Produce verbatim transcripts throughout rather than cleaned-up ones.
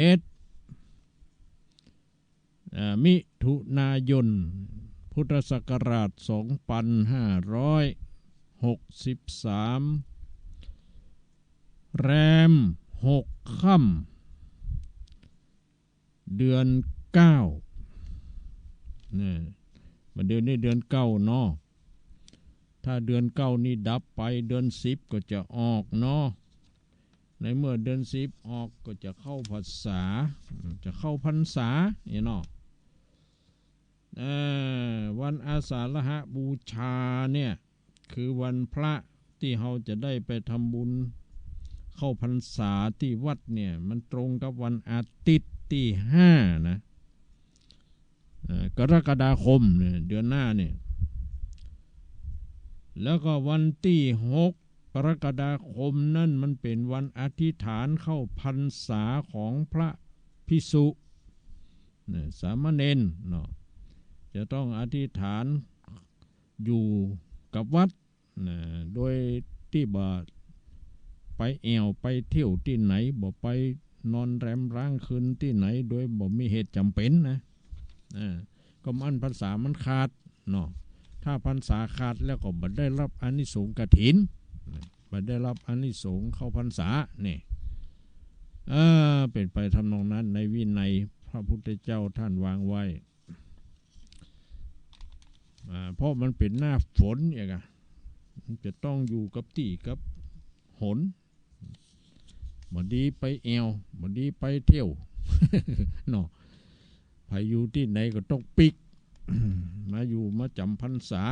เอ็ด อ่า มิถุนายน พุทธศักราช สองปันห้าร้อยหกสิบสาม แรมหกค่ำ เดือนเก้า นะ บัดเดี๋ยวนี้เดือนเก้าเนาะ ถ้าเดือนเก้านี่ดับไป เดือนสิบก็จะออกเนาะ ในเมื่อเดือนสิบออกก็จะเข้าพรรษา จะเข้าพรรษาเนี่ยเนาะ เอ่อ วันอาสาฬหบูชาเนี่ย คือวันพระตี้เฮาจะได้ไปทำบุญเข้าพรรษาตี้วัดเนี่ย มันตรงกับวันอาทิตย์ตี้ห้านะ เอ่อ กรกฎาคมเนี่ย เดือนหน้าเนี่ย แล้วก็วันตี้หกกรกฎาคมนั่นมันเป๋นวันอธิษฐานเข้าพรรษาของพระภิกษุ เนี่ย สามเณรเนาะ จะต้องอธิษฐานอยู่กับวัด นะ โดยตี้บ่ไปแอ่วไปเที่ยวตี้ไหน บ่ไปนอนแรมร้างคืนตี้ไหน โดยบ่มีเหตุจ๋ำเป๋นนะ อ่า ก็อั้นพรรษามันขาดเนาะ ถ้าพรรษาขาดแล้วก็บ่ได้รับอานิสงส์กฐิน บ่ได้รับอานิสงส์เข้าพรรษา นี่ เออ เป๋นไปทำนองนั้น ในวินัยพระพุทธเจ้าท่านวางไว้ อ่า เพราะมันเป๋นหน้าฝนเนี่ยกะ มันจะต้องอยู่กับตี้กับหน บ่ดีไปแอ่ว บ่ดีไปเที่ยว เนาะ ใผอยู่ตี้ไหนก็ต้องปิ๊ก มาอยู่มาจ๋ำพรรษา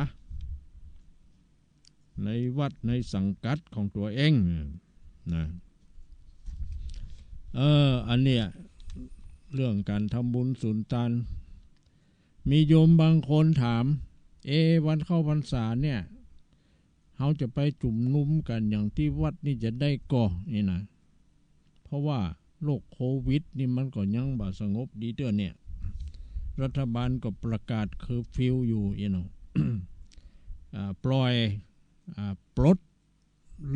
ในวัดในสังกัดของตั๋วเองนะ เออ อันเนี้ย เรื่องก๋านทำบุญสุนตาน มีโยมบางคนถาม เอ วันเข้าพรรษาเนี่ย เฮาจะไปจุมนุมกั๋นอย่างตี้วัดนี่จะได้ก่อ นี่นะ เพราะว่าโรคโควิดนี่มันก็ยังบ่สงบดีเตื้อเนี่ย รัฐบาลก็ประกาศเคอร์ฟิวอยู่ อี้เนาะ อ่า ปล่อย อ่า ปลด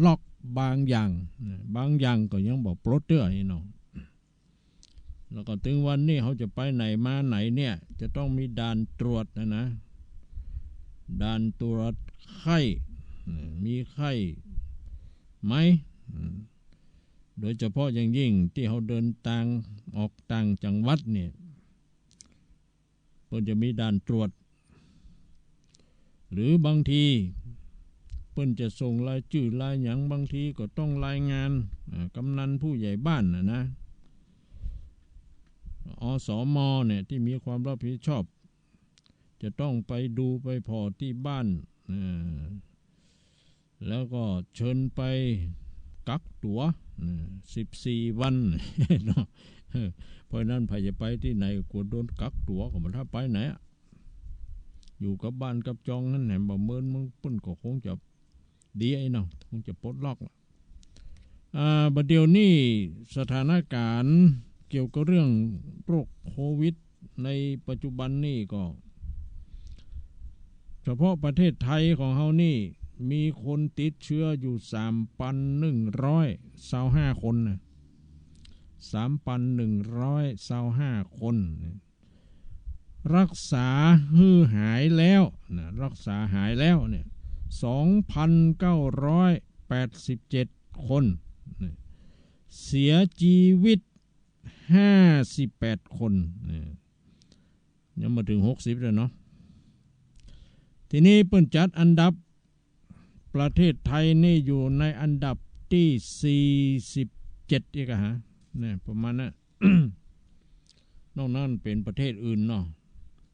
ล็อกบางอย่างนะ บางอย่างก็ยังบ่ปลดเตื้อ อี้เนาะ แล้วก็เถิงวันนี้เฮาจะไปไหนมาไหนเนี่ย จะต้องมีด่านตรวจนะนะ ด่านตรวจไข้ มีไข้ไหม อืม โดยเฉพาะอย่างยิ่งตี้เฮาเดินตางออกต่างจังหวัดเนี่ย เปิ้นจะมีด่านตรวจ หรือบางทีเปิ้นจะส่งรายจื้อรายหยัง บางทีก็ต้องรายงาน อ่า กำนันผู้ใหญ่บ้านน่ะนะ อสม เนี่ย ตี้มีความรับผิดชอบ จะต้องไปดูไปผ่อตี้บ้าน อ่า แล้วก็เชิญไปกักตั๋ว อ่า สิบสี่วัน เนาะ เพราะฉะนั้นใผจะไปตี้ไหนก็กั๋วโดนกักตั๋ว ก็บ่ถ้าไปไหนอะ อยู่กับบ้านกับจองหั้นแหม บ่เหมือนเมืองปุ้นก็คงจะดี อี้เนาะ คงจะปลดล็อกละ อ่า บัดเดี๋ยวนี้สถานการณ์เกี่ยวกับเรื่องโรคโควิดในปัจจุบันนี่ก็ เฉพาะประเทศไทยของเฮานี่มีคนติดเชื้ออยู่ สามปันหนึ่งร้อยซาวห้าคนนะ สามปันหนึ่งร้อยซาวห้าคน รักษาหื้อหายแล้วนะ รักษาหายแล้วเนี่ย สองพันเก้าร้อยแปดสิบเจ็ดคนนะ เสียจีวิต ห้าสิบแปดคนนะ ยังบ่เถิงหกสิบเลยเนาะ ทีนี้เปิ้นจัดอันดับ ประเทศไทยนี่อยู่ในอันดับตี้สี่สิบเจ็ด อีกอะฮะ เนี่ย ประมาณนั้น นอกนั้นเป๋นประเทศอื่นเนาะ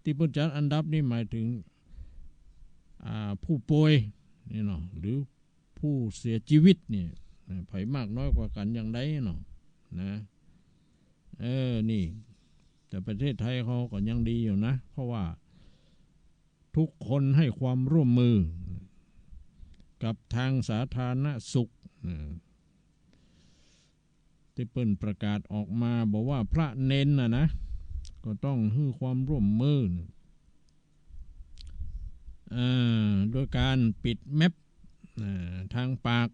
ตี้เปิ้นจัดอันดับนี่หมายเถิง อ่า ผู้ป่วยนี่เนาะ หรือผู้เสียจีวิตนี่ อ่า ใผมากน้อยกว่ากั๋นอย่างใดเนาะ นะ เออ นี่ แต่ประเทศไทยเฮาก็ยังดีอยู่นะ เพราะว่าทุกคนให้ความร่วมมือกับทางสาธารณสุข อ่า ตี้เปิ้นประกาศออกมาบอกว่าพระเณรน่ะนะ ก็ต้องหื้อความร่วมมือ อ่า โดยก๋านปิดแมส อ่า ตางปาก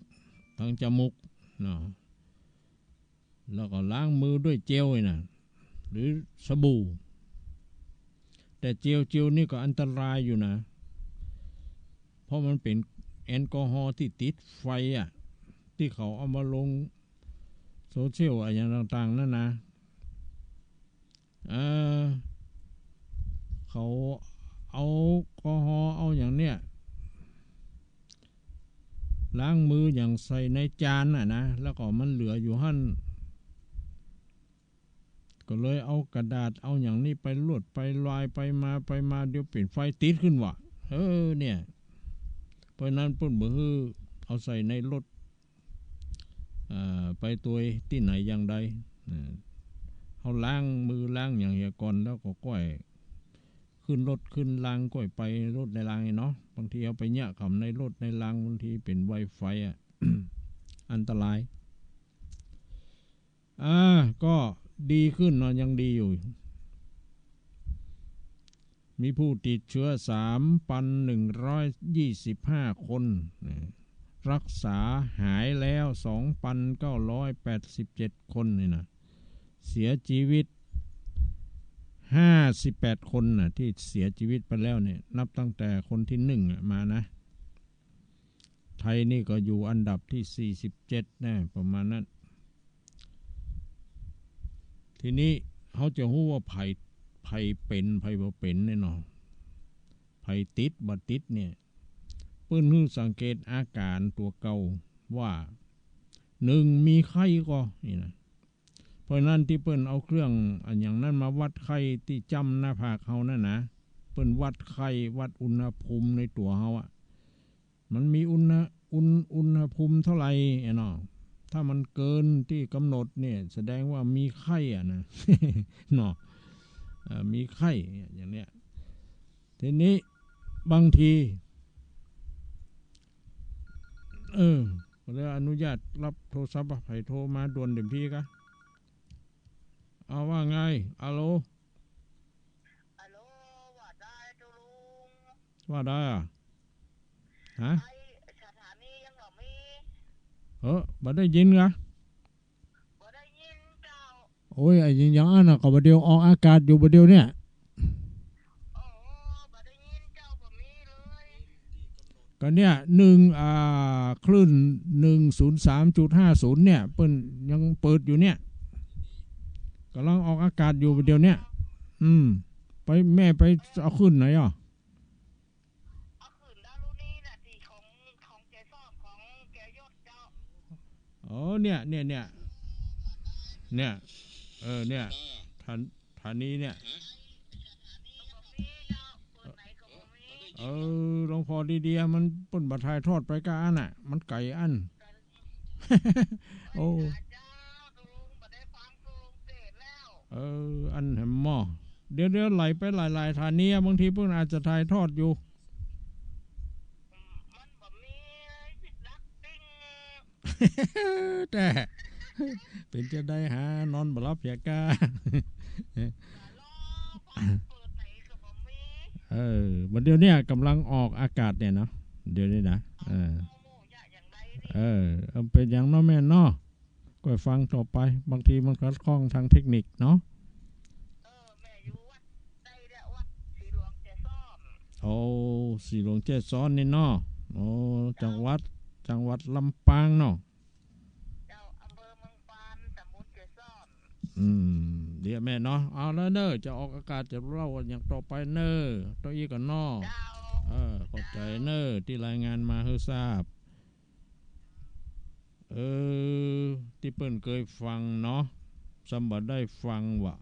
ตางจมูก เนาะ แล้วก็ล้างมือด้วยเจลนี่นะ หรือสบู่ แต่เจล เจลนี่ก็อันตรายอยู่นะ เพราะมันเป๋นแอลกอฮอล์ตี้ติดไฟอะ ตี้เขาเอามาลงโซเชียลอะ อะหยังต่างๆ นั่นนะ เอ่อ เขาเอาแอลกอฮอล์ เอาหยังเนี่ย ล้างมือหยังใส่ในจานน่ะนะ แล้วก็มันเหลืออยู่หั้น ก็เลยเอากระดาษ เอาหยังนี่ไปลวดไปลาย ไปมาไปมา เดี๋ยวเป๋นไฟติดขึ้นว่ะ เออ เนี่ย เพราะฉะนั้นเปิ้นบ่หื้อเอาใส่ในรถ เอ่อ ไปตวยตี้ไหนอย่างใด เอ่อ เฮาล้างมือล้างหยังเหียก่อน แล้วก็ก้อยขึ้นรถขึ้นราง ก้อยไปรถในรางนี่เนาะ บางทีเอาไปเยียะกำในรถในราง บางทีเป๋นไวไฟอะ อันตราย อ่า ก็ดีขึ้นเนาะ ยังดีอยู่ มีผู้ติดเชื้อ สามพันหนึ่งร้อยยี่สิบห้า คน นะ รักษาหายแล้ว สองพันเก้าร้อยแปดสิบเจ็ด คนนี่นะ เสียชีวิต ห้าสิบแปด คนนะ ที่เสียชีวิตไปแล้วเนี่ย นับตั้งแต่คนที่หนึ่งอะมานะ ไทยนี่ก็อยู่อันดับที่ สี่สิบเจ็ด นะ ประมาณนั้น ทีนี้เฮาจะฮู้ว่าไผ ไผเป๋น ไผบ่เป๋นเนี่ยเนาะ ไผติดบ่ติดเนี่ย เปิ้นหื้อสังเกตอาก๋านตั๋วเก่าว่า หนึ่ง มีไข้ก่อ นี่นะ เพราะฉะนั้นตี้เปิ้นเอาเครื่องอะหยังนั้นมาวัดไข้ตี้จ้ำหน้าผากเฮานั่นนะ เปิ้นวัดไข้ วัดอุณหภูมิในตั๋วเฮาอะ มันมีอุณห อุณ อุณหภูมิเท่าไหร่อะเนาะ ถ้ามันเกินตี้ก๋ำหนดเนี่ย แสดงว่ามีไข้อะนะ เนาะ เอ่อ มีไข้เนี่ย อย่างเนี้ย ทีนี้บางที เออ ขออนุญาตรับโทรศัพท์อะ ไผโทรมาด่วนเดี๋ยวพี่กะ เอา ว่าไง อะโหล อะโหล ว่าได้เจ้าลุง ว่าได้อะ ฮะ ไอ้สถานียังบ่มี เออ บ่ได้ยินกะ บ่ได้ยินเจ้า โอ้ย ไอ้ยิงอย่างอั้นน่ะ ก็บ่าเดี่ยวออกอากาศอยู่บ่าเดี่ยวเนี่ย อ๋อ บ่ได้ยินเจ้า บ่มีเลย ก็เนี่ย หนึ่ง อ่า คลื่น หนึ่งศูนย์สามจุดห้าศูนย์ เนี่ย เปิ้นยังเปิดอยู่เนี่ย ก่ำลังออกอากาศอยู่บ่าเดี่ยวเนี่ย อืม ไป แม่ไปเอาคลื่นไหนอ่ะ เอาคลื่นดารุณีน่ะ ตี้ของ ของแกซ่อม ของแกยศเจ้า อ๋อ เนี่ย เนี่ย เนี่ย เนี่ย เออ เนี่ย ฐาน ฐานีเนี่ย เออ ลองผ่อดีๆ มันเปิ้นบ่ถ่ายทอดไปกะอั้นน่ะ มันไก๋อั้น โอ้ เออ อันแหมหม้อ เดี๋ยวๆ ไหลไปหลายๆ ฐานีอะ บางทีเปิ้นอาจจะถ่ายทอดอยู่ มันบ่มีหลักปิ้ง แต่เป๋นจะได้หานอนบ่หลับเหียกา เออ บ่าเดี่ยวเนี่ยก่ำลังออกอากาศเนี่ยเนาะ เดี๋ยวนี้นะ เออ เออ เป๋นอย่างเนาะแม่เนาะ ก็ฟังต่อไป บางทีมันขัดข้องทางเทคนิคเนาะ เออ แม่อยู่วัดใดเนี่ย วัดสีหลวงแจ้ซ้อน โอ้ สีหลวงแจ้ซ้อนนี่เนาะ โอ้ จังหวัด จังหวัดลำปางเนาะ เจ้า อำเภอเมืองปาน ตำบลแจ้ซ้อน อืม เดี๋ยวแม่เนาะ เอาละเน่อ จะออกอากาศจะเล่าอย่างต่อไปเน่อ ต่ออีกก่อนเนาะ เจ้า เออ ขอบใจ๋เน่อ ตี้รายงานมาหื้อทราบ เออ ตี้เปิ้นเกยฟังเนาะ ซ้ำบ่ได้ฟังว่า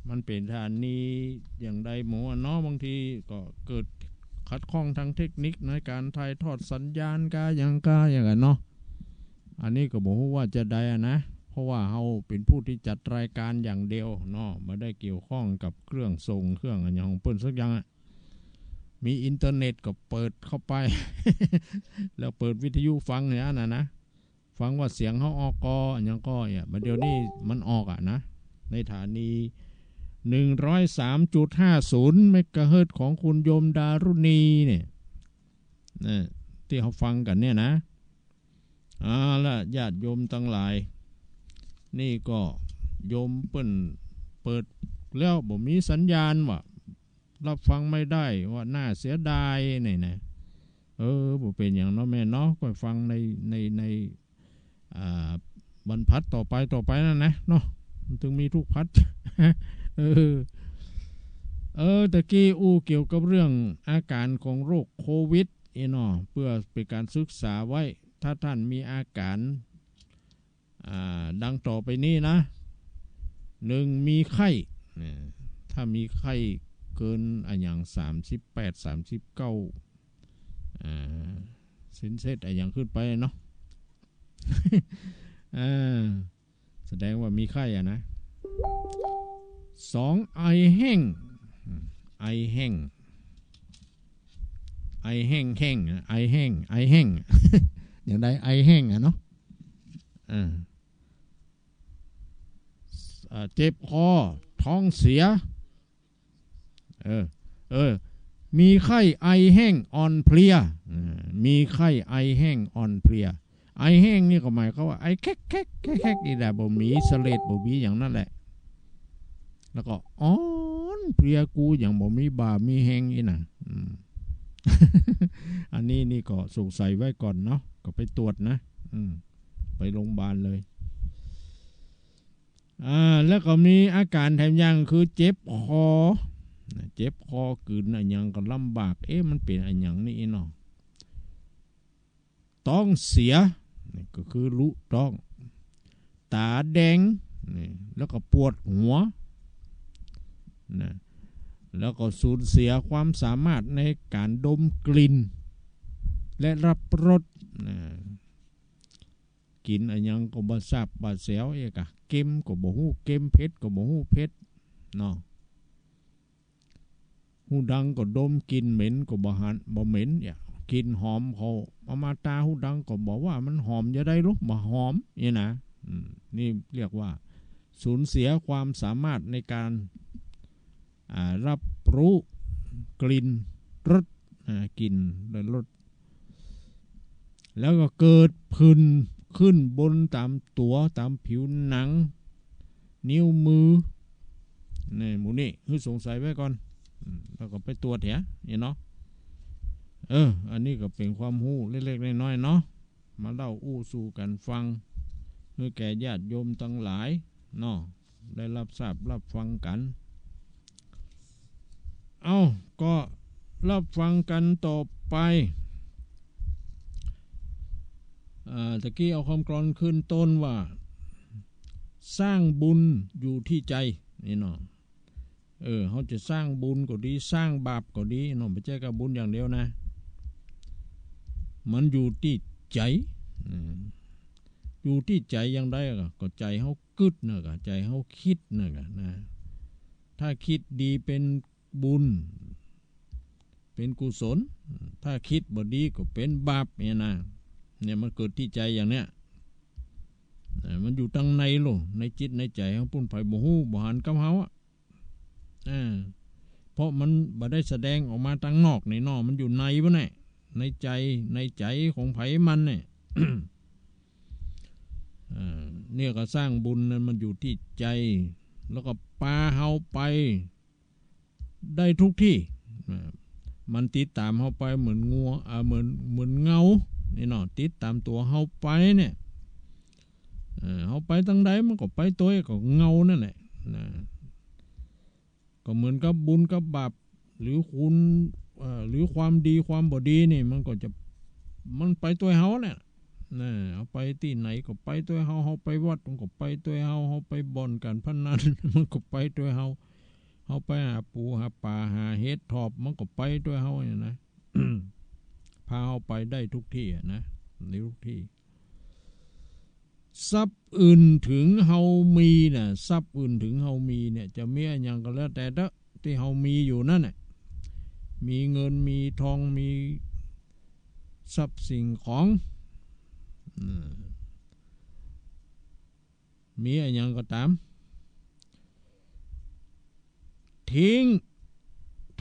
มันเป๋นฐานีอย่างใดหมู่อะเนาะ บางทีก็เกิดขัดข้องทางเทคนิคในก๋านถ่ายทอดสัญญาณกาอย่างกาอย่างกั๋นเนาะ อันนี้ก็บ่ฮู้ว่าจะใดอะนะ เพราะว่าเฮาเป๋นผู้ตี้จัดรายก๋านอย่างเดียวเนาะ บ่ได้เกี่ยวข้องกับเครื่องส่งเครื่องอะหยังของเปิ้นสักอย่างอะ มีอินเทอร์เน็ตก็เปิดเข้าไป แล้วเปิดวิทยุฟังอย่างนั้นน่ะนะ ฟังว่าเสียงเฮาออกก่ออะหยังก่อเนี่ย บ่าเดี่ยวนี้มันออกอะนะ ในฐานี หนึ่งร้อยสามจุดห้าศูนย์ เมกะเฮิรตซ์ของคุณโยมดารุณีเนี่ย นะ ตี้เฮาฟังกั๋นเนี่ยนะ เอาละ ญาติโยมตังหลาย นี่ก็โยมเปิ้นเปิดแล้วบ่มีสัญญาณว่า รับฟังไม่ได้ ว่าน่าเสียดายนี่นะ เออ บ่เป๋นหยังเนาะแม่เนาะ ก็ฟังใน ใน ใน อ่า บรรพัดต่อไป ต่อไปนั่นนะเนาะ มันถึงมีทุกพัด เออ เออ ตะกี้อู้เกี่ยวกับเรื่องอาการของโรคโควิด เอ้เนาะ เปื้อเป๋นก๋านศึกษาไว้ ถ้าต้านมีอาการ อ่า ดังต่อไปนี้นะ นึ่ง มีไข้ เนี่ย ถ้ามีไข้เกินอะหยัง สามสิบแปด สามสิบเก้า อ่า เซนเซสอะหยังขึ้นไปเนาะ อ่า แสดงว่ามีไข้อะนะ สอง ไอแห้ง ไอแห้ง ไอแห้ง แห้ง ไอแห้ง ไอแห้ง อย่างใด ไอแห้งอะเนาะ อ่า อ่า เจ็บคอ ท้องเสีย เออ เออ มีไข้ ไอแห้ง อ่อนเพลีย อ่า มีไข้ ไอแห้ง อ่อนเพลีย ไอแห้งนี่ก็หมายความว่าไอแคะแคะแคะแคะนี่แหละ บ่มีเสลด บ่มีอย่างนั้นแหละ แล้วก็อ่อนเพลีย กูยังบ่มีบ่ามีแฮงอี้นะ อืม อันนี้นี่ก็สงสัยไว้ก่อนเนาะ ก็ไปตรวจนะ อืม ไปโรงพยาบาลเลย อ่า แล้วก็มีอาการแถมอย่างคือเจ็บคอ เจ็บคอ กลืนอะหยังก็ลำบาก เอ๊ะ มันเป๋นอะหยังนี่เนาะ ต๊องเสีย นี่ก็คือลุต๊อง ต๋าแดง นี่ แล้วก็ปวดหัว นะ แล้วก็สูญเสียความสามารถในการดมกลิ่น และรับรส นะ กิ๋นอะหยังก็บ่ทราบบ่าแสว เอ๊ะกะ เค็มก็บ่ฮู้เค็ม เผ็ดก็บ่ฮู้เผ็ด เนาะ ฮู้ดังก็ดม กลิ่นเหม็นก็บ่หัน บ่เหม็น เนี่ย กลิ่นหอมเขา เอามาตาฮู้ดังก็บ่ว่ามันหอมจะใดลูก บ่หอม เนี่ยนะ อืม นี่เรียกว่า สูญเสียความสามารถในการ อ่า รับรู้กลิ่น รส อ่า กลิ่นและรส แล้วก็เกิดผื่นขึ้นบนต๋ามตั๋ว ต๋ามผิวหนัง นิ้วมือ นี่ หมู่นี้หื้อสงสัยไว้ก่อน อืม แล้วก็ไปตรวจเหีย นี่เนาะ เออ อันนี้ก็เป๋นความฮู้เล็กๆ น้อยๆ เนาะ มาเล่าอู้สู่กั๋นฟัง หื้อแก่ญาติโยมตังหลายเนาะ ได้รับทราบรับฟังกั๋น เอ้า ก็รับฟังกั๋นต่อไป อ่า ตะกี้เอากำกลอนขึ้นต้นว่า สร้างบุญอยู่ตี้ใจ๋ นี่เนาะ เออ เฮาจะสร้างบุญก็ดี สร้างบาปก็ดีเนาะ บ่ใจ้ก้าบุญอย่างเดียวนะ มันอยู่ตี้ใจ๋ อืม อยู่ตี้ใจ๋อย่างใดอะ ก็ใจ๋เฮากึ๊ดน่ะกะ ใจ๋เฮากึ๊ดน่ะกะนะ ถ้าคิดดีเป๋นบุญ เป๋นกุศล ถ้าคิดบ่ดีก็เป๋นบาปเนี่ยนะ เนี่ยมันเกิดตี้ใจ๋อย่างเนี้ย เออ มันอยู่ตังในโลด ในจิตในใจ๋เฮาปู้น ใผบ่ฮู้บ่หันกับเฮาอะ เออ เพราะมันบ่ได้แสดงออกมาตังนอกนี่เนาะ มันอยู่ในปู้นแหละ ในใจ๋ ในใจ๋ของใผมันเนี่ย เออ เนี่ยก็สร้างบุญนั้นมันอยู่ตี้ใจ๋ แล้วก็ปาเฮาไป ได้ทุกตี้ อ่า มันติดต๋ามเฮาไปเหมือนงัว อ่า เหมือน เหมือนเงา นี่เนาะ ติดต๋ามตั๋วเฮาไปเนี่ย เออ เฮาไปตังใดมันก็ไปตวยกับเงานั่นแหละ นะ ก็เหมือนกับบุญกับบาป หรือคุณ เอ่อ หรือความดีความบ่ดีนี่ มันก็จะ มันไปตวยเฮาแหละ นะ เฮาไปตี้ไหนก็ไปตวยเฮา เฮาไปวัดมันก็ไปตวยเฮา เฮาไปบ่อนก๋านพนัน มันก็ไปตวยเฮา เฮาไปหาปูหาป๋าหาเห็ดถอบ มันก็ไปตวยเฮาเนี่ยนะ พาเฮาไปได้ทุกตี้อะนะ ในทุกตี้ ทรัพย์อื่นเถิงเฮามีน่ะ ทรัพย์อื่นเถิงเฮามีเนี่ย จะมีอะหยังก็แล้วแต่เต๊อะ ตี้เฮามีอยู่นั่นน่ะ มีเงิน มีทอง มีทรัพย์สิ่งของ อืม มีอะหยังก็ต๋าม ทิ้ง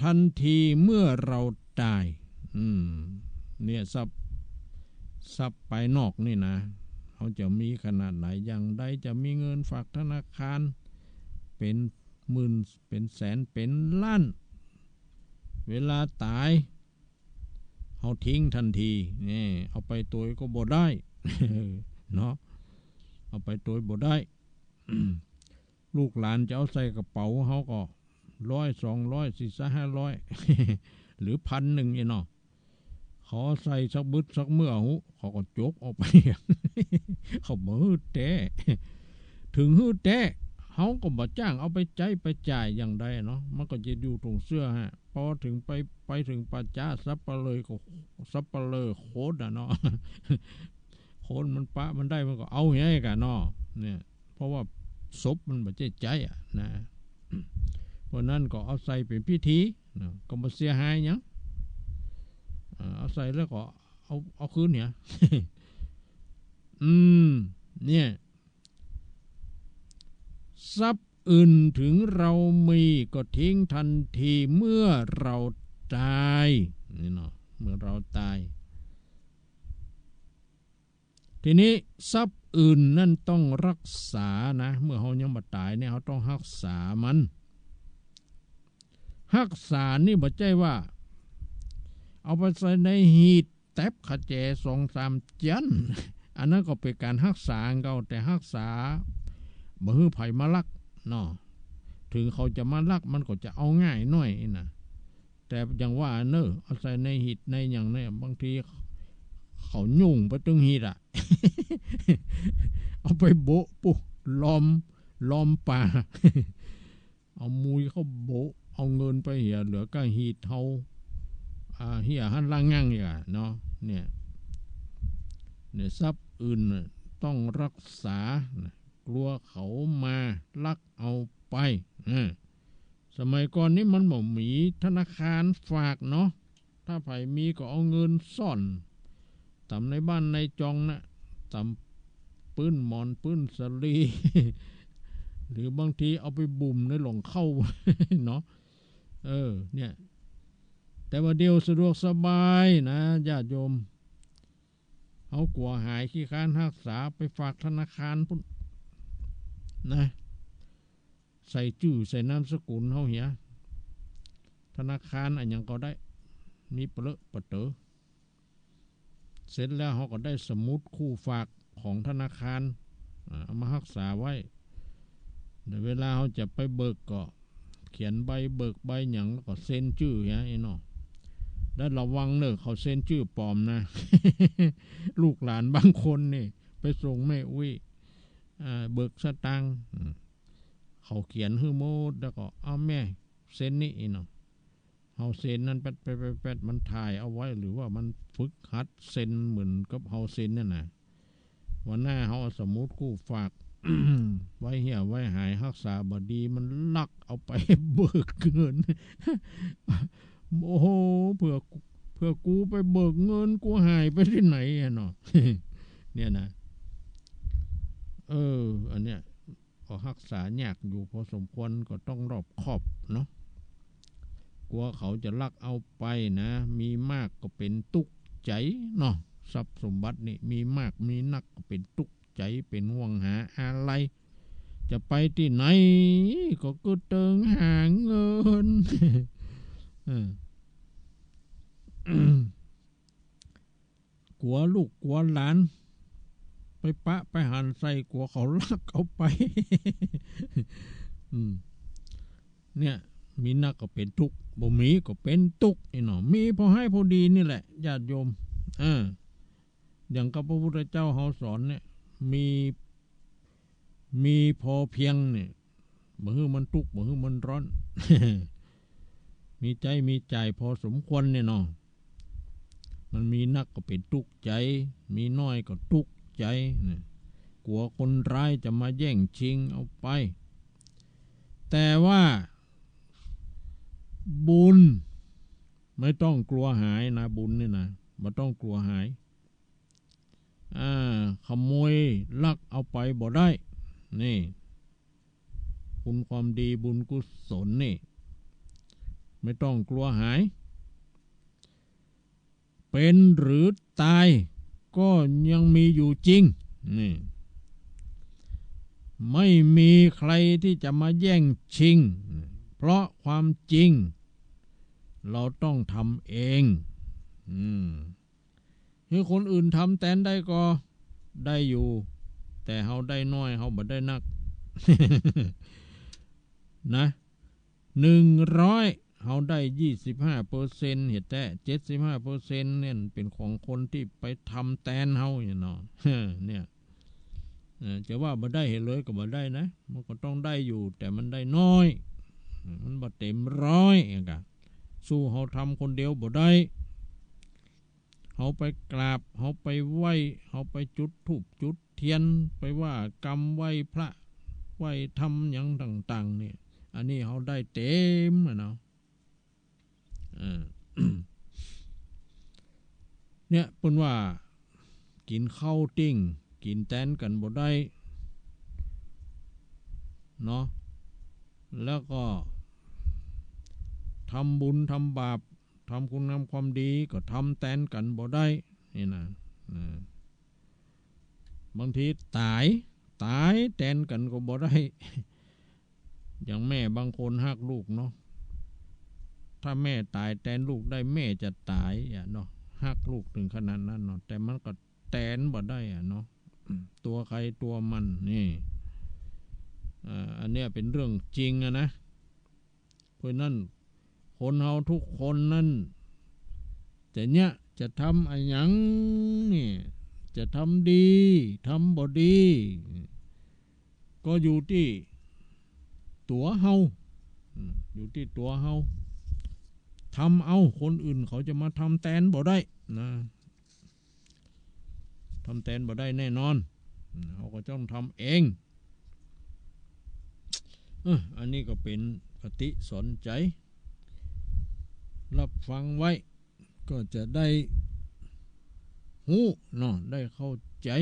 ทันทีเมื่อเราต๋าย อืม เนี่ย ทรัพย์ ทรัพย์ภายนอกนี่นะ เขาจะมีขนาดไหนอย่างใด จะมีเงินฝากธนาคารเป๋นหมื่น เป๋นแสน เป๋นล้าน เวลาต๋าย เฮาทิ้งตันที นี่ เอาไปตวยก็บ่ได้ เนาะ เอาไปตวยบ่ได้ ลูกหลานจะเอาใส่กระเป๋าเฮาก็ ร้อย สองร้อย สี่ ห้าร้อย หรือ พันหนึ่ง นี่เนาะ เขาใส่สักบึดสักเมื่อหู เขาก็จกออกไป เขาบ่หื้อแต๊ เถิงหื้อแต๊ เฮาก็บ่จ้างเอาไปใจ๊ไปจ่ายอย่างใดเนาะ มันก็จะอยู่ตรงเสื้อฮะ ปอเถิงไป ไปเถิงป่าจ๊า สัปเหร่อก็ สัปเหร่อโคนน่ะเนาะ โคนมันปะมันได้มันก็เอาไงกะเนาะ เนี่ย เพราะว่าศพมันบ่ใจ้ใจ๊อะนะ เพราะนั้นก็เอาใส่เป๋นพิธีนะ ก็บ่เสียหายหยัง อ่า เอาใส่แล้วก็เอา เอาคืนเนี่ย อืม เนี่ย ทรัพย์อื่นถึงเรามีก็ทิ้งทันทีเมื่อเราต๋าย นี่เนาะ เมื่อเราต๋าย ทีนี้ทรัพย์อื่นนั่นต้องฮักษานะ เมื่อเฮายังบ่ต๋ายเนี่ย เฮาต้องฮักษามัน ฮักษานี่บ่ใจ้ว่า เอาไปใส่ในหีบ แต๊บขะแจสองสามจั๊น อันนั้นก็เป๋นก๋านฮักษาเก่า แต่ฮักษาบ่หื้อใผมาลักเนาะ เถิงเขาจะมาลักมันก็จะเอาง่ายหน้อยนะ แต่อย่างว่าเน่อ เอาใส่ในหีบในหยังเนี่ย บางทีเขายุ่งไปตึงหีบอะ เอาไปโบะปุ๊บ ลอม ลอมป่า เอามุยเข้าโบะ เอาเงินไปเหียเหลือก้าหีบเฮา อ่า เหียหั้นละงั่งอีกอะเนาะ เนี่ย เนี่ย ทรัพย์อื่นน่ะต้องฮักษานะ กลัวเขามาลักเอาไป อ่า สมัยก่อนนี้มันบ่มีธนาคารฝากเนาะ ถ้าใผมีก็เอาเงินซ่อน ต๋ามในบ้านในจองนะ ต๋ามปื้นหมอนปื้นสะหลี หรือบางทีเอาไปบุ่มในหล่องข้าว เนาะ เออ เนี่ย แต่ว่าเดี๋ยวสะดวกสบายนะ ญาติโยม เฮากั๋วหายขี้คร้านฮักษา ไปฝากธนาคารปุ้นนะ ใส่จื้อใส่นามสกุลเฮาเหีย ธนาคารอะหยังก็ได้ มีเปลอะปะเต๋อ เสร็จแล้วเฮาก็ได้สมุดคู่ฝากของธนาคาร อ่า เอามาฮักษาไว้ เดี๋ยวเวลาเฮาจะไปเบิกก็เขียนใบเบิกใบหยัง แล้วก็เซ็นจื้อเหีย ไอ้เนาะ แล้วระวังเน่อ เขาเซ็นจื้อปลอมนะ ลูกหลานบางคนนี่ ไปส่งแม่อุ๊ย อ่า เบิกสตางค์ อืม เขาเขียนหื้อหมด แล้วก็ เอาแม่ เซ็นนี่ ไอ้เนาะ เฮาเซ็นนั้นแป๊ดแป๊ดแป๊ดแป๊ด มันถ่ายเอาไว้ หรือว่ามันฝึกหัดเซ็นเหมือนกับเฮาเซ็นนั่นน่ะ วันหน้าเฮาเอาสมุดคู่ฝาก ไว้เหียไว้หาย ฮักษาบ่ดี มันลักเอาไปเบิกเงิน โอ้โห เผื่อ เผื่อกูไปเบิกเงิน กูหายไปตี้ไหนอะเนาะ เนี่ยนะ เออ อันเนี้ย ก็ฮักษายากอยู่พอสมควร ก็ต้องรอบคอบเนาะ กั๋วเขาจะลักเอาไปนะ มีมากก็เป๋นตุ๊กข์ใจ๋เนาะ ทรัพย์สมบัตินี่ มีมากมีนักก็เป๋นตุ๊กข์ใจ๋ เป๋นห่วงหาอาลัย จะไปตี้ไหนก็กึ๊ดเติงหาเงิน เออ กั๋วลูกกั๋วหลาน ไปปะไปหันใส่ กั๋วเขาลักเอาไป อืม เนี่ย มีนักก็เป๋นตุ๊กข์ บ่มีก็เป๋นตุ๊กข์ ไอ้เนาะ มีพอให้พอดีนี่แหละ ญาติโยม อ่า อย่างกับพระพุทธเจ้าเฮาสอนเนี่ย มี มีพอเพียงเนี่ย บ่หื้อมันตุ๊กข์ บ่หื้อมันร้อน มีใจ๊มีจ่ายพอสมควรเนี่ยเนาะ มันมีนักก็เป๋นตุ๊กข์ใจ๋ มีน้อยก็ตุ๊กข์ใจ๋นะ กั๋วคนร้ายจะมาแย่งชิงเอาไป แต่ว่าบุญไม่ต้องกั๋วหายนะ บุญนี่นะ บ่ต้องกั๋วหาย อ่า ขโมยลักเอาไปบ่ได้ นี่ คุณความดีบุญกุศลนี่ ไม่ต้องกั๋วหาย เป๋นหรือต๋ายก็ยังมีอยู่จริง นี่ ไม่มีใครตี้จะมาแย่งชิง เพราะความจริง เฮาต้องทำเอง อืม หื้อคนอื่นทำแตนได้ก็ได้อยู่ แต่เฮาได้น้อย เฮาบ่ได้นัก นะ หนึ่งร้อย เฮาได้ยี่สิบห้าเปอร์เซ็นต์ เหียแต๊ เจ็ดสิบห้าเปอร์เซ็นต์ เนี่ยเป๋นของคนตี้ไปทำแตนเฮาเนี่ยเนาะ เนี่ย เอ่อ จะว่าบ่ได้เหียเลยก็บ่ได้นะ มันก็ต้องได้อยู่ แต่มันได้น้อย มันบ่เต๋มร้อยอะกะ สู้เฮาทำคนเดียวบ่ได้ เฮาไปกราบ เฮาไปไหว้ เฮาไปจุดธูปจุดเตียน ไปว่ากำไหว้พระ ไหว้ธรรมหยังต่างๆ เนี่ย อันนี้เฮาได้เต๋มอะเนาะ เออ เนี่ย เปิ้นว่า กิ๋นข้าวติ้ง กิ๋นแตนกั๋นบ่ได้ เนาะ แล้วก็ ทำบุญทำบาป ทำคุณงามความดีก็ทำแตนกั๋นบ่ได้ นี่นะ นะ บางทีต๋าย ต๋ายแตนกั๋นก็บ่ได้ อย่างแม่บางคนฮักลูกเนาะ ถ้าแม่ต๋ายแตนลูกได้ แม่จะต๋ายอะเนาะ ฮักลูกเถิงขนาดนั้นเนาะ แต่มันก็แตนบ่ได้อะเนาะ อืม ตั๋วใผตั๋วมัน นี่ อ่า อันเนี้ยเป๋นเรื่องจริงอะนะ เพราะนั้น คนเฮาทุกคนนั้น จะเยียะ จะทำอะหยังนี่ จะทำดี ทำบ่ดี ก็อยู่ตี้ตั๋วเฮา อืม อยู่ตี้ตั๋วเฮา ทำเอา คนอื่นเขาจะมาทำแตนบ่ได้นะ ทำแตนบ่ได้แน่นอน อืม เฮาก็ต้องทำเอง เออ อันนี้ก็เป๋นคติสอนใจ๋ ฮับฟังไว้ ก็จะได้ฮู้เนาะ ได้เข้าใจ๋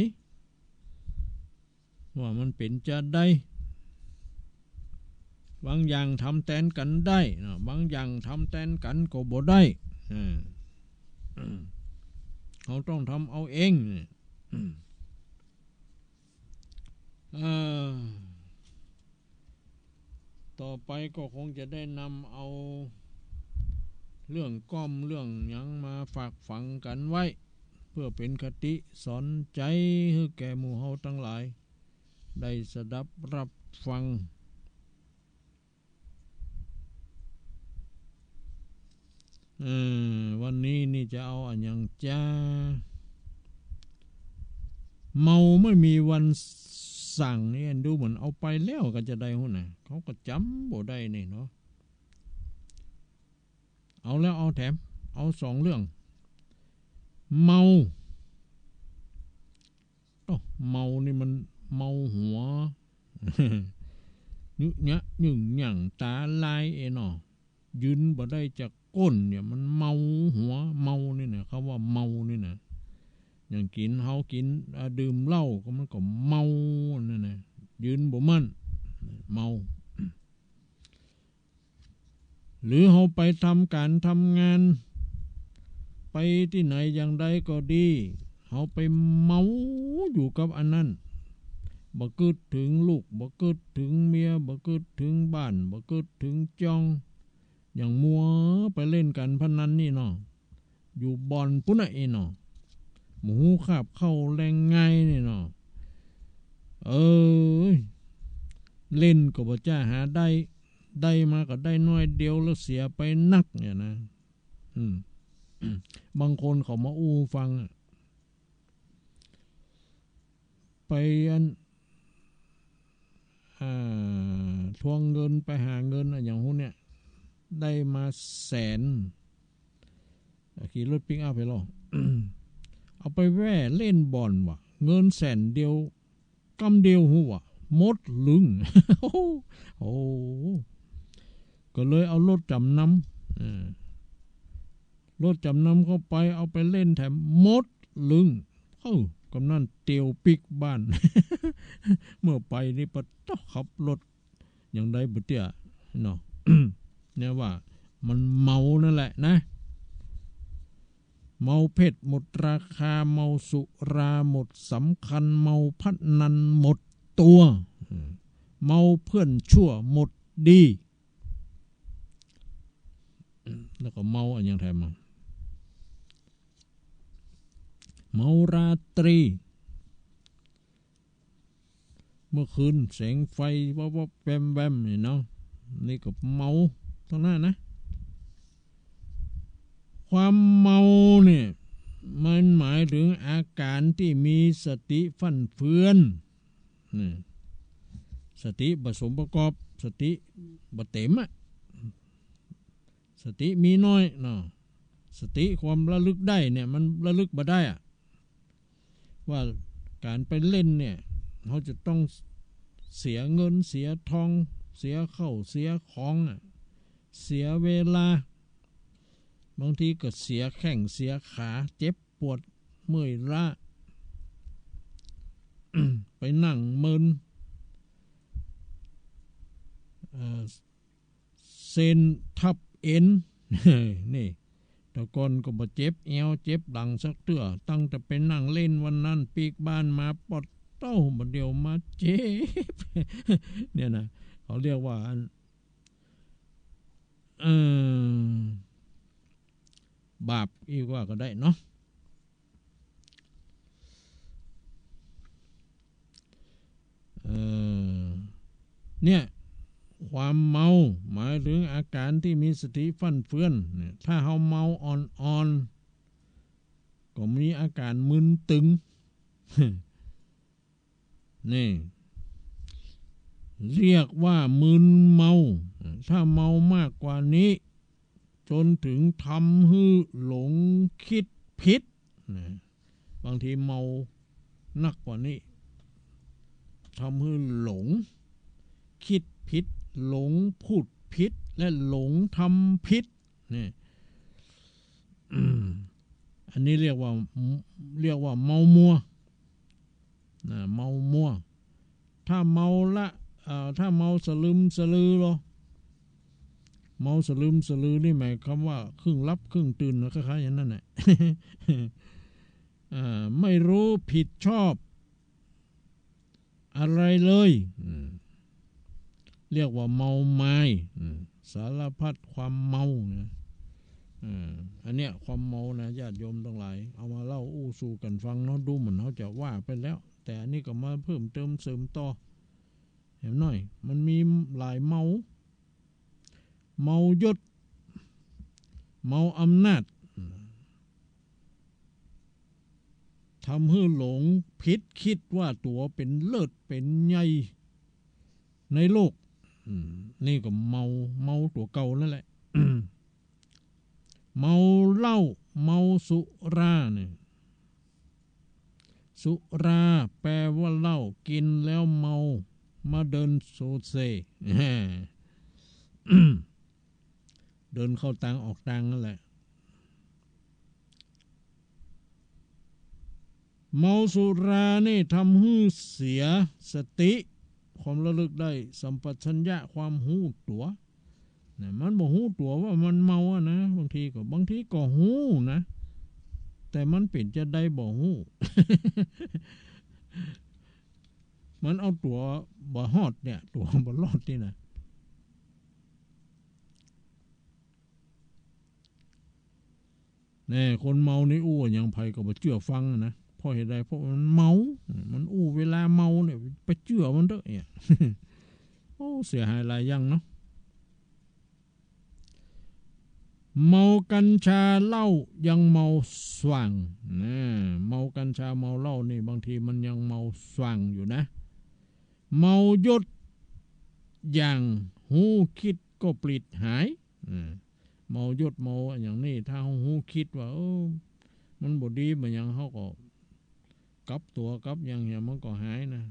ว่ามันเป๋นจาใด บางอย่างทำแตนกั๋นได้เนาะ บางอย่างทำแตนกั๋นก็บ่ได้ อ่า เฮาต้องทำเอาเอง เอ่อ ต่อไปก็คงจะได้นำเอาเรื่องก้อมเรื่องหยังมาฝากฝังกั๋นไว้ เพื่อเป๋นคติสอนใจ๋หื้อแก่หมู่เฮาตังหลาย ได้สดับฮับฟัง เออ วันนี้นี่จะเอาอะหยังจา เมาไม่มีวันสั่งนี่ ดูเหมือนเอาไปแล้วก็จะได้ฮู้นะ เขาก็จ๋ำบ่ได้นี่เนาะ เอาแล้วเอาแถม เอาสองเรื่อง เมา โอ้ เมานี่มันเมาหัว ยึกยักยึ่งยั่งต๋าลายเอเนาะ ยืนบ่ได้จากก้นเนี่ย มันเมาหัว เมานี่นะ คำว่าเมานี่นะ อย่างกิ๋น เฮากิ๋น อ่า ดื่มเหล้าก็มันก็เมานั่นนะ ยืนบ่มั่น เมา หรือเฮาไปทำก๋านทำงาน ไปตี้ไหนอย่างใดก็ดี เฮาไปเมาอยู่กับอันนั้น บ่กึ๊ดเถิงลูก บ่กึ๊ดเถิงเมีย บ่กึ๊ดเถิงบ้าน บ่กึ๊ดเถิงจอง อย่างมัวไปเล่นก๋านพนันนี่เนาะ อยู่บ่อนปุ้นน่ะเอเนาะ บ่ฮู้คาบเค้าแลงงายนี่เนาะ เอ้ย เล่นก็บ่จ้าหาได้ ได้มาก็ได้น้อยเดียว แล้วเสียไปนักเนี่ยนะ อืม บางคนเขามาอู้ฟังอะ ไปอัน อ่า ทวงเงิน ไปหาเงินอะ อย่างฮู้เนี่ย ได้มาแสน ขี่รถปิกอัพไปลอ เอาไปแว่เล่นบ่อนว่ะ เงินแสนเดียว กำเดียวฮู้ว่ะ หมดลึง โอ้โห ก็เลยเอารถจ๋ำนำ เออ รถจ๋ำนำเข้าไป เอาไปเล่นแถม หมดลึง เออ กำนั้นเตียวปิ๊กบ้าน เมื่อไปนี่ปะต๊ะ ขับรถ อย่างใดบ่เตี้ยเนาะ เนี่ยว่ามันเมานั่นแหละนะ เมาเพชรหมดราคา เมาสุราหมดสำคัญ เมาพนันหมดตั๋ว เมาเพื่อนชั่วหมดดี แล้วก็เมาอะหยังแถมมา เมาราตรี เมื่อคืนแสงไฟวับวับแวมแวมนี่เนาะ นี่ก็เมาตังนั้นนะ ความเมาเนี่ย มันหมายเถิงอาก๋านตี้มีสติฟั่นเฟือน นี่ สติบ่สมประกอบ สติบ่เต๋มอะ สติมีน้อยเนาะ สติความระลึกได้เนี่ย มันระลึกบ่ได้อะ ว่าก๋านไปเล่นเนี่ย เฮาจะต้องเสียเงิน เสียทอง เสียข้าว เสียของอะ เสียเวลา บางทีก็เสียแข้ง เสียขา เจ็บปวด เมื่อยล้า ไปนั่งเมิน เอ่อ เซนทับเอ็น นี่ แต่ก่อนก็บ่เจ็บแอว เจ็บหลังสักเตื้อ ตั้งแต่ไปนั่งเล่นวันนั้น ปิ๊กบ้านมา ปอดโต้ บ่าเดี่ยวมาเจ็บ เนี่ยนะ เขาเรียกว่าอัน เอ่อ บาปอีกว่าก็ได้เนาะ เอ่อ เนี่ย ความเมาหมายเถิงอาก๋านตี้มีสติฟั่นเฟือนเนี่ย ถ้าเฮาเมาอ่อนๆ ก็มีอาก๋านมึนตึง นี่ เรียกว่ามึนเมา ถ้าเมามากกว่านี้ จ๋นเถิงทำหื้อหลงกึ๊ดผิดนะ บางทีเมานักกว่านี้ ทำหื้อหลงกึ๊ดผิด หลงพูดผิด และหลงทำผิด นี่ อันนี้เรียกว่า เรียกว่าเมามัวนะ เมามัว ถ้าเมาละ เอ่อ ถ้าเมาสลึมสลือลอ เมาสลึมสลือนี่หมายความว่าครึ่งหลับครึ่งตื่นนะ คล้ายๆ อย่างนั้นแหละ อ่า ไม่รู้ผิดชอบ อะไรเลย อืม เรียกว่าเมามาย อืม สารพัดความเมานะ อ่า อันเนี้ยความเมานะ ญาติโยมตังหลาย เอามาเล่าอู้สู่กั๋นฟังเนาะ ดูเหมือนเฮาจะว่าไปแล้ว แต่อันนี้ก็มาเพิ่มเติมเสริมต่อ แหมหน่อย มันมีหลายเมา เมายศ เมาอำนาจ ทำหื้อหลงผิด กึ๊ดว่าตั๋วเป๋นเลิศเป๋นใหญ่ในโลก อืม นี่ก็เมา เมาตั๋วเก่านั่นแหละ เมาเหล้า เมาสุราเนี่ย สุราแปลว่าเหล้า กิ๋นแล้วเมา มาเดินโซเซ เดินเข้าตางออกตางนั่นแหละ เมาสุรานี่ทำหื้อเสียสติ ความระลึกได้ สัมปชัญญะ ความฮู้ตั๋ว นะ มันบ่ฮู้ตั๋วว่ามันเมาอะนะ บางทีก็ บางทีก็ฮู้นะ แต่มันเป๋นจาใดบ่ฮู้ มันเอาตั๋วบ่ฮอดเนี่ย ตั๋วบ่รอดนี่นะ แน่ คนเมานี่อู้อะหยังใผก็บ่เจื้อฟังอะนะ เพราะเหตุใด เพราะมันเมา มันอู้เวลาเมาเนี่ย ไปเจื้อมันเต๊อะเนี่ย โอ้ เสียหายหลายอย่างเนาะ เมากัญชาเหล้ายังเมาส่างนะ เมากัญชาเมาเหล้านี่บางทีมันยังเมาส่างอยู่นะ เมายศอย่างฮู้กึ๊ดก็ปลิดหาย อ่า เมายศเมาอะหยังนี่ ถ้าเฮาฮู้กึ๊ดว่า เออ มันบ่ดีบ่หยัง เฮาก็กลับตั๋วกลับหยังเหีย มันก็หายนะ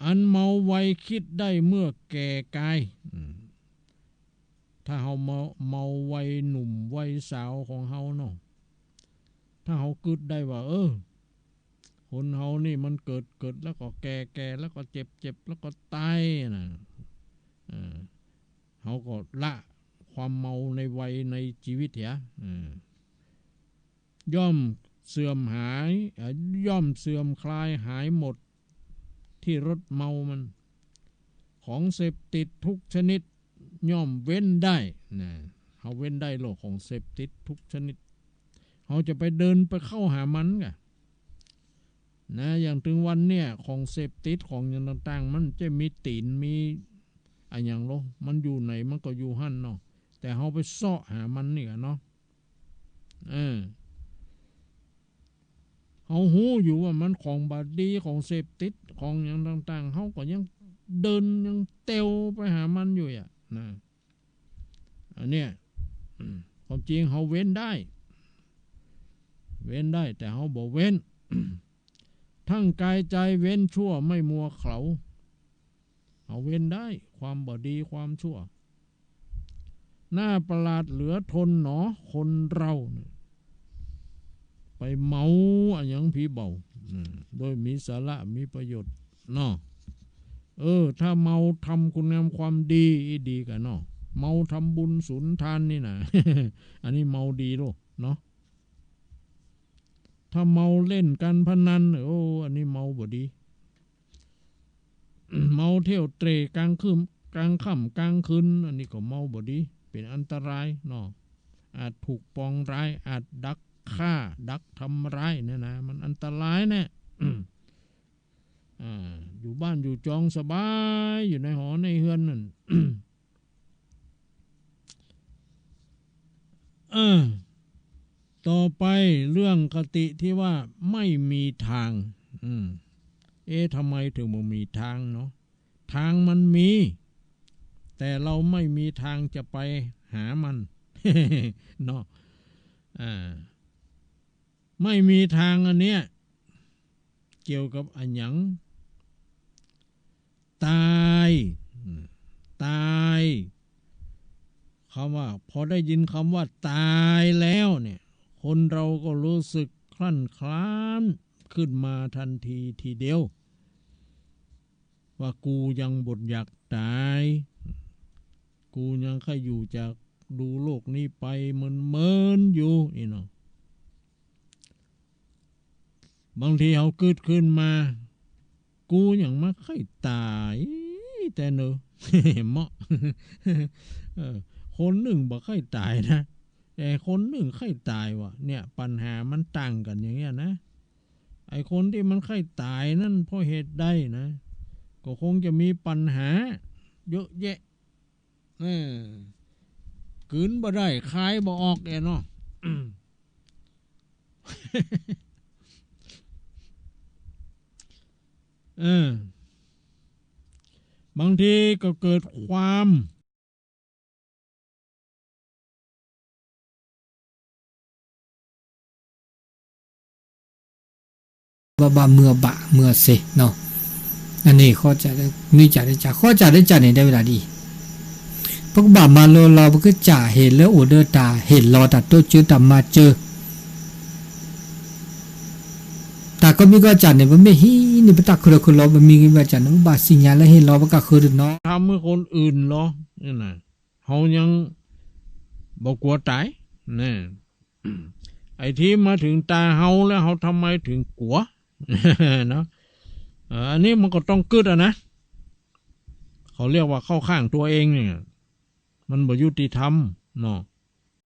อันเมาวัยกึ๊ดได้เมื่อแก่กาย อืม ถ้าเฮาเมา เมาวัยหนุ่มวัยสาวของเฮาเนาะ ถ้าเฮากึ๊ดได้ว่า เออ คนเฮานี่มันเกิด เกิดแล้วก็แก่ แก่แล้วก็เจ็บ เจ็บแล้วก็ตายนะ เออ เฮาก็ละความเมาในวัยในจีวิตเหีย เออ ย่อมเสื่อมหาย เอ่อ ย่อมเสื่อมคลายหายหมดที่รสเมามัน ของเสพติดทุกชนิดย่อมเว้นได้ นะ เฮาเว้นได้โลกของเสพติดทุกชนิด เฮาจะไปเดินไปเข้าหามันกะ นะ อย่างตึงวันเนี่ย ของเสพติดของอย่างต่างๆ มันจะมีตี๋น มีอะหยังโล มันอยู่ไหนมันก็อยู่หั้นเนาะ แต่เฮาไปเซาะหามันนี่กะเนาะ เออ เฮาฮู้อยู่ว่ามันของบ่ดี ของเสพติด ของอย่างต่างๆ เฮาก็ยังเดินยังเตียวไปหามันอยู่อะ นะ อันเนี้ย อืม ความจริงเฮาเว้นได้ เว้นได้ แต่เฮาบ่เว้น ทั้งกายใจเว้นชั่วไม่มัวเขลา เฮาเว้นได้ ความบ่ดีความชั่ว น่าประหลาดเหลือทนหนอ คนเราเนี่ย ไปเมาอะหยังผีเบา อืม โดยมีสาระมีประโยชน์เนาะ เออ ถ้าเมาทำคุณงามความดี อีดีกะเนาะ เมาทำบุญสุนทานนี่นะ อันนี้เมาดีโลเนาะ ถ้าเมาเล่นการพนัน โอ้ อันนี้เมาบ่ดี เมาเที่ยวเตร่กลางคืน กลางค่ำกลางคืน อันนี้ก็เมาบ่ดี เป๋นอันตรายเนาะ อาจถูกปองร้าย อาจดักฆ่า ดักทำร้ายเนี่ยนะ มันอันตรายแน่ อ่า อยู่บ้านอยู่จองสบาย อยู่ในหอในเฮือนนั่น เออ ต่อไปเรื่องคติที่ว่าไม่มีทาง อืม เอ๊ะ ทำไมถึงบ่มีทางเนาะ ทางมันมี แต่เราไม่มีทางจะไปหามัน เนาะ อ่า ไม่มีทางอันเนี้ย เกี่ยวกับอะหยัง ตาย อืม ตาย คำว่า พอได้ยินคำว่าตายแล้วเนี่ย คนเราก็รู้สึกคลั่นคล้านขึ้นมาทันทีทีเดียว ว่ากูยังบ่อยากต๋าย กูยังใค่อยู่จากดูโลกนี้ไปเมินๆ อยู่ อี้เนาะ บางทีเฮากึ๊ดขึ้นมา กูยังบ่ใค่ต๋ายแต๊เนาะ เหมาะ เออ คนนึ่งบ่ใค่ต๋ายนะ แต่คนนึ่งใค่ต๋ายวะ เนี่ย ปัญหามันต่างกั๋นอย่างเงี้ยนะ ไอ้คนตี้มันใค่ต๋ายนั้นเพราะเหตุใดนะ ก็คงจะมีปัญหาเยอะแยะ เออ กลืนบ่ได้ คายบ่ออกแหละเนาะ เออ บางทีก็เกิดความ บ่าบ่าเมื่อบ่าเมื่อเซเนาะ อันนี้ข้อจ๋าได้ มีจ๋าได้จ๋า ข้อจ๋าได้จ๋าเนี่ยได้เวลาดี ปะบ่ามาลอลอ ปะกึ๊ดจ๋าเห็นแล้วโอเดอร์ต๋า เห็นลอต๋าโต๊ะ เจอต๋ามาเจอ ต๋าก็มีก็จ๋าเนี่ย บ่มีฮีนี่ ปะต๋าคือลอคือลอ บ่มีก็จ๋าเนี่ย บ่าสิญญาแล้วเห็นลอ ปะกะคือเนาะ ทำหื้อคนอื่นลอ นี่นะ เฮายังบ่กั๋วต๋าย นะ ไอ้ตี้มาเถิงต๋าเฮาแล้ว เฮาทำไมเถิงกั๋ว เนาะ เอ่อ อันนี้มันก็ต้องกึ๊ดอะนะ เขาเรียกว่าเข้าข้างตัวเองเนี่ย มันบ่ยุติธรรมเนาะ